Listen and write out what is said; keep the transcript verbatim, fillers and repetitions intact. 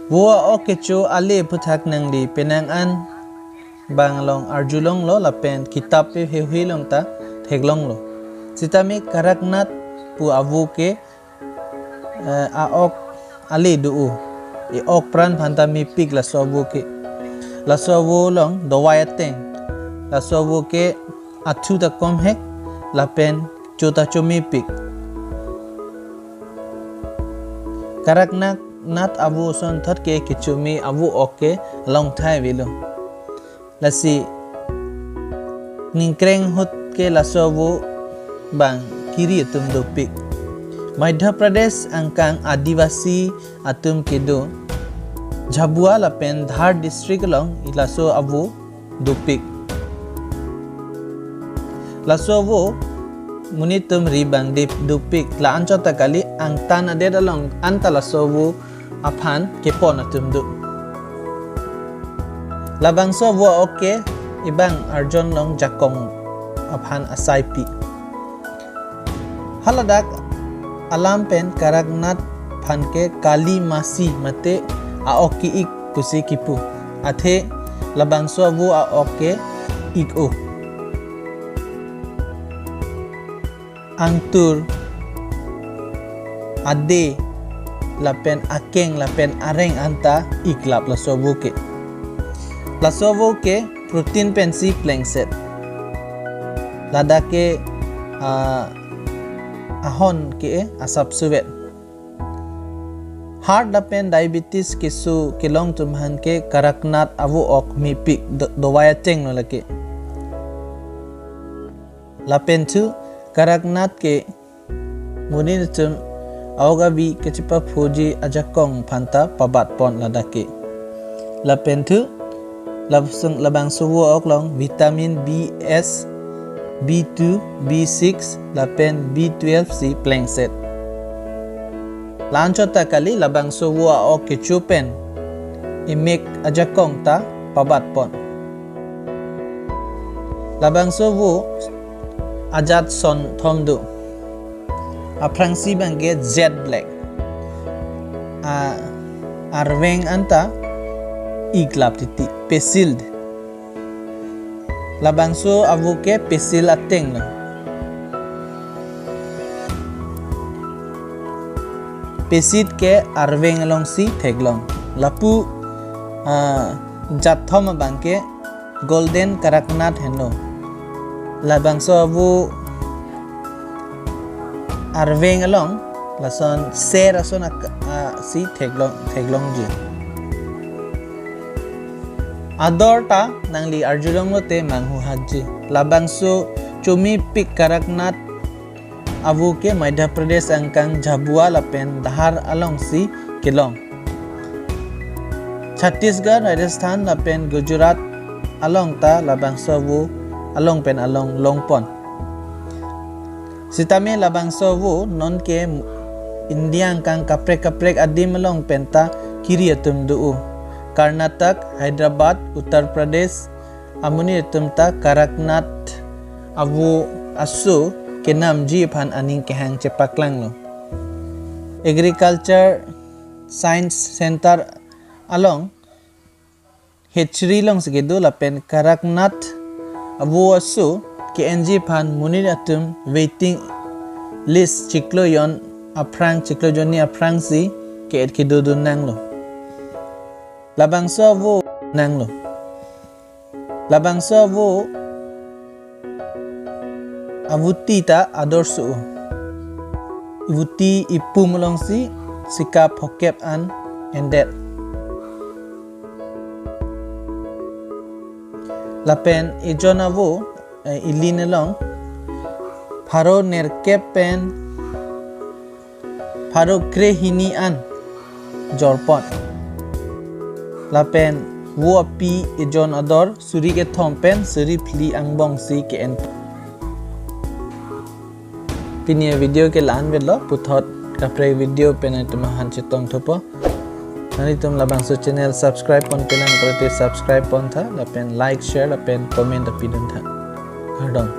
Vo a-ok kecho ale aphuthak nangli penang an bang along arjulonglo lapen kitap pe hehui along ta theklonglo. Sitame Kadaknath pu avo ke, eh, a-ok ale do-o. E-ok pran aphan ta mepik laso avo ke. Laso avo along dovai ateng. Laso avo ke athu ta komhek lapen cho ta chomepik. Kadaknath avo asonthot ke kechome avo-ok ke along thai avelo. Lasi ningkreng ahut ke laso avo bang kiri atum dopik. Madhya Pradesh angkang Adivasi atum kedo Jhabua lapen Dhar district along laso avo dopik. Laso avo monit atum ri abang dip dopik, la anchot ta kali, angtan adet along anta laso avo aphan kepon atum do. Labangso avo a-ok ke ebang arjon along jakong aphan asaipi. Haladak alam pen Kadaknath aphan ke Kali Masi mate a-ok ke-ik pusi kipu. Athe labangso avo a-ok ke-ik-o. Angtur, ade, lapen akeng, lapen areng anta iklap laso avo ke. Laso avo ke protein pensi plengset. Ladak ke, ah, ahon ke asap suvet. Heart lapen diabetes keso kelong atum aphan ke Kadaknath avo-ok mepik, do-, dovai ateng lo lake. Lapen thu Kadaknath ke monit atum a-ok avi kachepaphoji ajakong aphan ta pabat pon ladak ke. Lapen thu labsung labangso avo a-ok along vitamin B S, B two, B six lapen B twelve si plengset. La anchot ta kali, labangso avo a-ok kecho pen emek ajakong ta pabat pon. Labangso avo ajat sonthom do. Aphrangsi abang ke jet black. A, arveng anta iklap titi, pesil. Labangso avo ke pesil ateng lo. Pesit ke arveng alongsi theklong. Lapu, ah, jatthom abang ke Golden Kadaknath heno. Labangso avo arveng along lason ser ason ak-, ah, si theklong, theklongji. Ador ta nangli arjulong lote manghu hatji. Labangso chomepik Kadaknath avo ke Madhya Pradesh angkang Jhabua lapen Dhar alongsi kelong. Chhattisgarh, Rajasthan lapen Gujarat along ta labangso avo along pen along longpon. Sitame labangso avo non ke India angkang kaprek kaprek adim along pen ta kiri atum do-o. Karnataka, Hyderabad, Uttar Pradesh amonit atum ta Kadaknath avo aso kenamji aphan aning kehang chepaklanglo. Agriculture Science Center along hatchery alongsi kedo lapen Kadaknath avo aso ke-enji aphan monit atum waiting list chiklo jon aphrang, chiklo jonni aphrangsi ke-et kedodun nanglo. Labangso avo nanglo. Labangso avo avuti ta ador so-o. Avuti ipum alongsi sikap phokep an endet. Lapen ejon avo, eh, elin along pharo nerkep pen pharo krehini an jorpon. Lapen avo api ejon ador suri kethom pen suri phli angbongsi ke-en. Pini avideo ke la-an vetlo, puthot kaprek video pen nangtum aphan chetongthupo. Nanglitum labangso channel subscribe pon penang pulote subscribe pontha, lapen like, share, lapen comment ta piduntha. Kardom.